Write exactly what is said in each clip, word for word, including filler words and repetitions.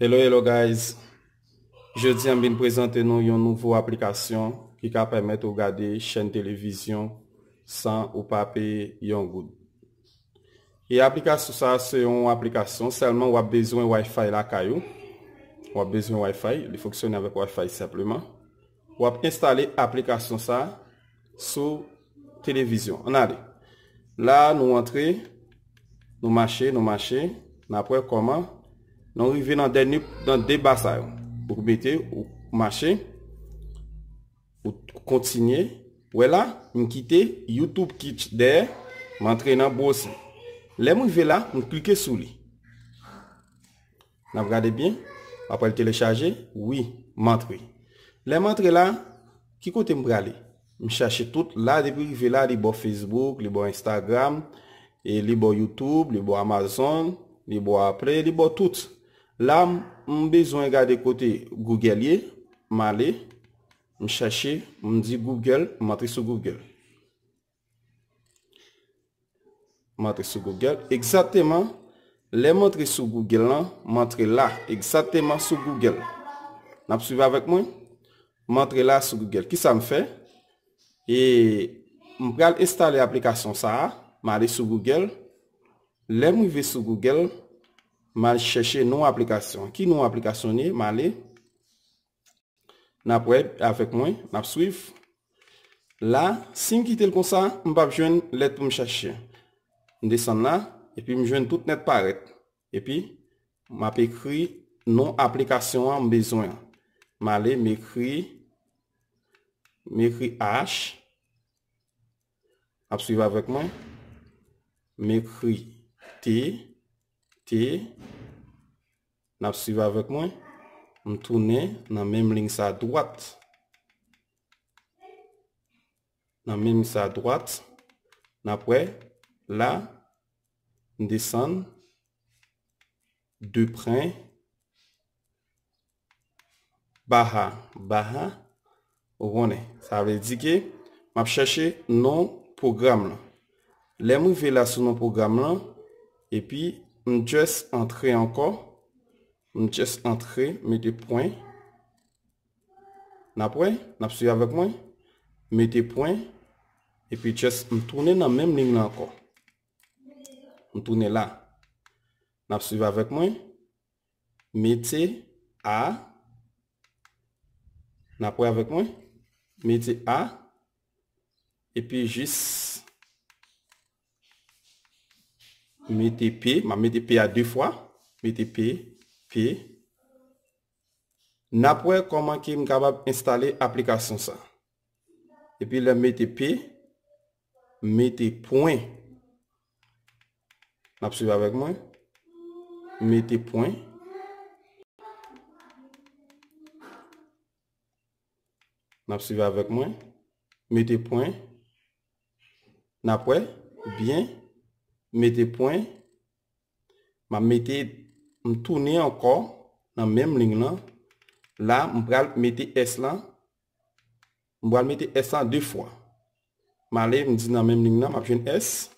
Hello, hello guys. Jodi a m vin prezante nou yon nouvo aplikasyon ki ka pèmèt ou gade chèn televizyon san ou pa peye yon goud. E aplikasyon sa a se yon aplikasyon sèlman w ap bezwen Wi-Fi lakay ou. W ap bezwen Wi-Fi, li fonksyone avèk Wi-Fi senpleman. W ap enstale aplikasyon sa a sou televizyon. Ann ale. La, nou antre, nou mache, nou mache, n ap wè kòman nou rive nan dènye, nan de ba sa yo. Ou mete, ou mache, ou kontinye. Wè la, m kite YouTube Kids dèyè, m antre nan browser. Lè m rive la, m klike sou li. N ap gade byen. Apre l telechaje, wi, m antre. Lè m antre la, ki kote m prale? M chache tout la, depi rive la, li bò Facebook, li bò Instagram, e li bò YouTube, li bò Amazon, li bò Apple, li bò tout. La, m, m bezwen gade kote Google ye, m ale, m chache, m di Google, m antre sou Google. M antre sou Google. Egzakteman, lè m antre sou Google lan, m antre la, egzakteman sou Google. N ap swiv avèk mwen. M antre la sou Google. Kisa m fè? E m pral enstale aplikasyon sa a. M ale sou Google. Lè m rive sou Google, m al chèche non aplikasyon. Ki non aplikasyon li ye? M ale. N ap wè avèk mwen, n ap swiv. La, si m kite l konsa, m p ap jwenn lèt pou m chache. M desann la, epi m jwenn tout nèt parèt. Epi, m ap ekri non aplikasyon an m bezwen an. M ale, m ekri, m ekri H. N ap swiv avèk mwen. M ekri T, T. N ap swiv avèk mwen. M tounen nan menm liy sa dwat. Nan menm liy sa dwat. N ap wè la, m desann. De pwen. Baha. Baha. Ou konnen. Sa vle di ke m ap chèche non pwogram lan. Lè m rive la sou non pwogram lan, epi m just antre ankò. M just antre, mete pwen. N ap wè, n ap swiv avèk mwen. Mete pwen. Epi just m tounen nan menm liy lan ankò. M tounen la. N ap swiv avèk mwen. Mete A. N ap wè avèk mwen. Mete A. Epi jis mete P. M ap mete P a de fwa. Mete P, P. N ap wè kòman ke m kapab enstale aplikasyon sa. Epi lè m mete P, m mete pwen. N ap swiv avèk mwen. M mete pwen. N ap swiv avèk mwen. Mete pwen. N ap wè byen. Mete pwen. M ap mete, m tounen ankò nan menm liy lan. La, m pral mete S lan. M pral mete S lan de fwa. M ale, m di nan menm liy lan, m ap jwenn S.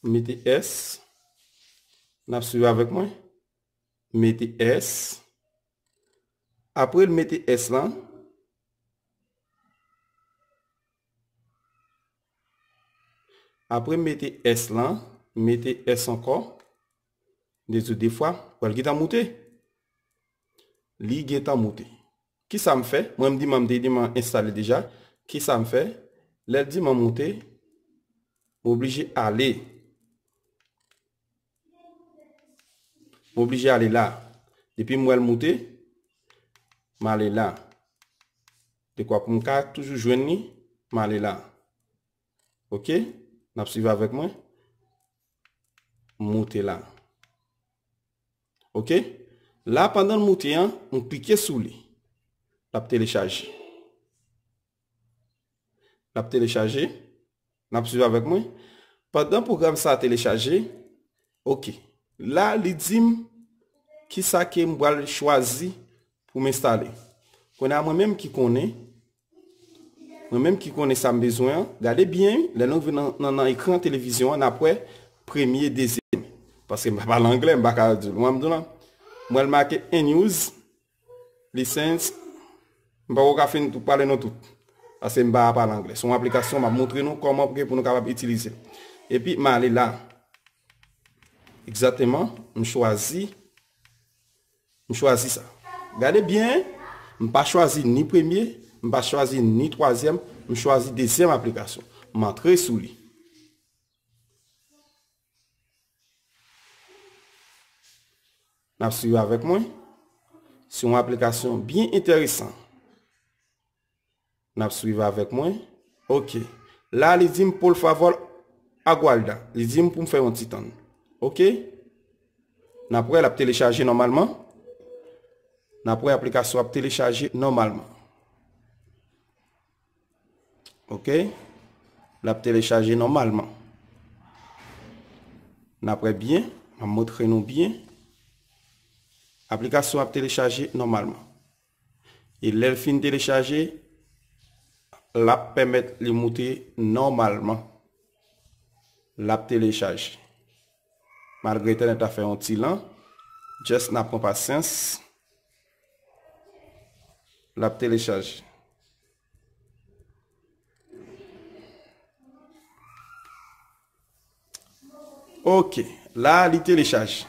M mete S. N ap swiv avèk mwen. Mete S. Apre l mete S lan, apre m mete S lan, m mete S ankò, m te di w de fwa, w wè l gentan moute. Li gentan moute. Kisa m fè? Mwen, m di m, m te di m enstale deja. Kisa m fè? Lè l di m moute, m oblije ale. M oblije ale la. Depi m wè l moute, m ale la. Dekwa pou m ka toujou jwenn li, m ale la. Oke? N ap swiv avèk mwen. M moute la. Oke? La, pandan l moute an, m klike sou li. L ap telechaje. L ap telechaje. N ap swiv avèk mwen. Pandan pwogram sa a telechaje, oke. La, li di m kisa ke m pral chwazi pou m enstale. Kounye a, mwen menm ki konnen, mwen menm ki konnen sa m bezwen an, gade byen, lè nou rive nan, nan, nan ekran televizyon an, n ap wè premye, dezyèm. Paske m pa pale anglè, m pa ka di l. Mwen, m di w la. Mwen, l make en news, license, m pa ka fin tou pale non tout. Paske m pa pale anglè. Se yon aplikasyon, m ap montre nou kòman pou, pou nou kapab itilize l. Epi, m ale la. Egzakteman, m chwazi, m chwazi sa. Gade byen, m pa chwazi ni premye, m pa chwazi ni twazyèm, m chwazi dezyèm aplikasyon. M antre sou li. N ap swiv avèk mwen. Se yon aplikasyon byen enteresan. N ap swiv avèk mwen. Ok. La, li di m, por favor, aguarda. Li di m pou m fè yon ti tann. Ok. N ap wè, l ap telechaje nòmalman. N ap wè, aplikasyon ap telechaje nòmalman. Ok. L ap telechaje nòmalman. N ap wè byen. M ap montre nou byen. Aplikasyon ap telechaje nòmalman. E lè l fin telechaje, l ap pèmèt li moute nòmalman. L ap telechaje. Malgre entènèt la fè yon ti lan, just n ap pran pasyans. L ap telechaje. Ok, la li telechaje.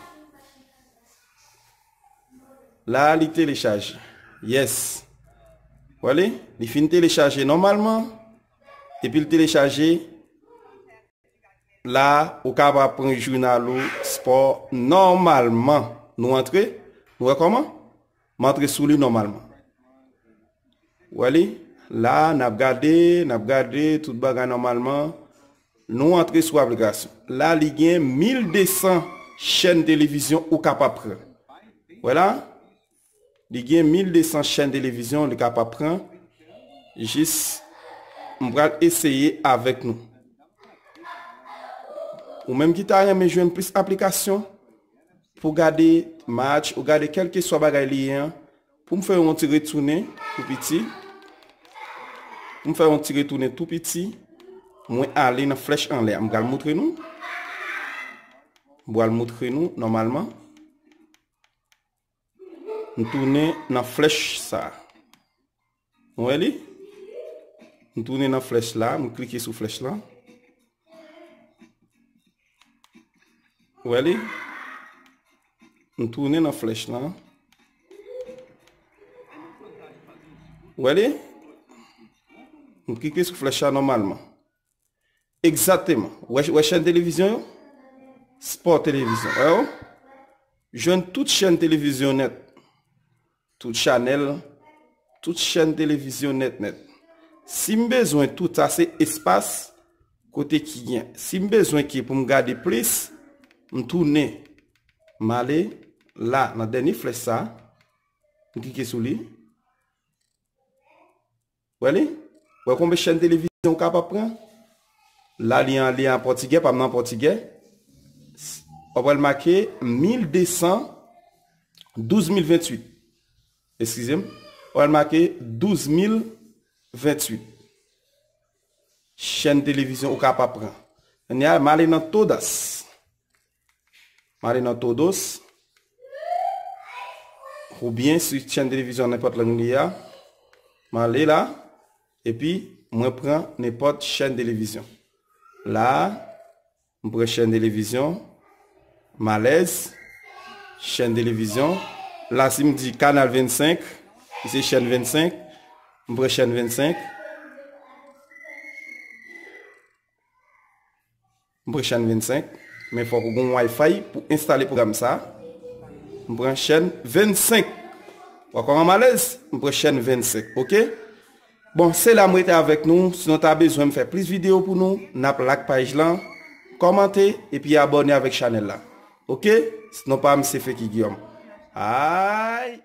La li telechaje. Yes. Wè li? Li fin telechaje nòmalman. Epi l telechaje. La, ou kapab pran jounal ou spò nòmalman. Nou antre. Nou wè kòman? M antre sou li nòmalman. Wè li? La, n ap gade, n ap gade tout bagay nòmalman. Nou antre sou aplikasyon. La, li gen mil de san chèn televizyon ou kapab pran. Wè la? Li gen mil de san chèn televizyon li kapab pran. Jis, m pral eseye avèk nou. Ou menm ki ta renmen jwenn plis aplikasyon pou gade match, ou gade kèlkeswa bagay li ye an, pou m fè yon ti retounen tou piti, pou m fè yon ti retounen tou piti, mwen ale nan flèch anlè a. M pral montre nou. M pral montre nou nòmalman. M tounen nan flèch sa. Nou wè li? M tounen nan flèch la, m klike sou flèch la. Ou wè li? M tounen nan flèch la. Ou wè li? M klike sou flèch la nòmalman. Egzakteman. Wè, wè chèn televizyon yo? Spò televizyon. Wè yo? Jwenn tout chèn televizyon nèt. Tout chanèl, tout chèn televizyon nèt nèt. Si m bezwen tout, sa se espas kote ki gen. Si m bezwen ki pou m gade plis, m tounen. M ale la, nan dènye flèch sa, m klike sou li. Wè li? Wè konbyen chèn televizyon ou kapab pran? La, li an, li an pòtigè, pa m nan pòtigè. W ap wè l make mil de san, douz mil venntuit. Eskize m. W ap wè l make douz mil venntuit. Chèn televizyon ou kapab pran. Kounye a, m ale nan todas. M ale nan todos. Oubyen si chèn televizyon nenpòt lang li ye a. M ale la. Epi, mwen pran nenpòt chèn televizyon. La, m pran chèn televizyon. M alèz. Chèn televizyon. La, si m di Kanal vennsenk, ki se chèn vennsenk, m pran chèn vennsenk. M pran chèn vennsenk. Men fòk ou gen yon Wi-Fi pou enstale pwogram sa. M pran chèn vennsenk. W a kòman m alèz? M pran chèn vennsenk, oke? Bon, se la m rete avèk nou. Si nou ta bezwen m fè plis videyo pou nou, n ap like paj lan, kòmante, epi abòne avèk chanèl la. Oke? Non pa m se Feki Guillaume. Ay!